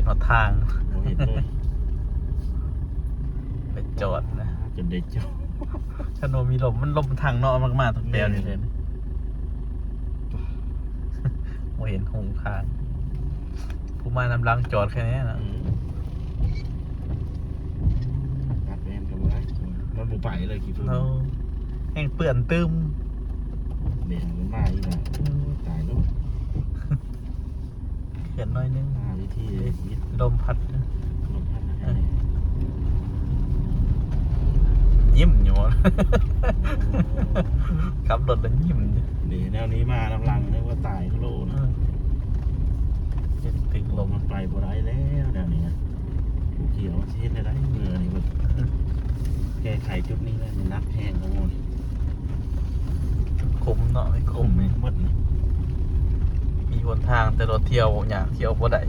ຮອດທາງ ບໍ່ເຫັນເລີຍ ໄປຈອດນະ ຈົນໄດ້ຈອດ ຄັນບໍ່ມີລົມ ມັນລົມທາງເນາະ ມັນມາທາງແປວນີ້ເລີຍ ບໍ່ເຫັນຫົງທາງ ຜູ້ມານຳຫຼັງຈອດແຄ່ນີ້ນະ ອືມ ຕັດແວ່ນກໍບໍ່ໄດ້ ມັນບໍ່ໄປເລີຍ ຂີ້ຝຸ່ນ ເອົາ ແຮ່ງເປື້ອນຕື່ມ ແດງມັນມາອີກນະ ອືມ ຕາຍແລ້ວ ເຂື່ອນໜ້ອຍໜຶ່ງ ຫາວິທີວິດ ລົມພັດ ລົມພັດ ເອີ ຍິ້ມຢູ່ ຂັບລົດແລ້ວຍິ້ມຢູ່ ນີ້ແນວນີ້ມານຳຫຼັງ ນຶກວ່າຕາຍໂລນະ ເອີ ເຮັດຖືກລົມ ມັນໄປບໍ່ໄດ້ແລ້ວແນວນີ້ນະ ຜູ້ຂຽວຊິເຮັດແນວໃດ ເມື່ອນີ້ເພິ່ນແກ້ໄຂຈຸດນີ້ແລ້ວ ມັນໜັກແຮງກວ່າໝູ່ ຂຸມເນາະ ຂຸມ ຂຸມໝົດ ມີຫົນທາງແຕ່ລົດທ່ຽວຍາກ ທ່ຽວບໍ່ໄດ້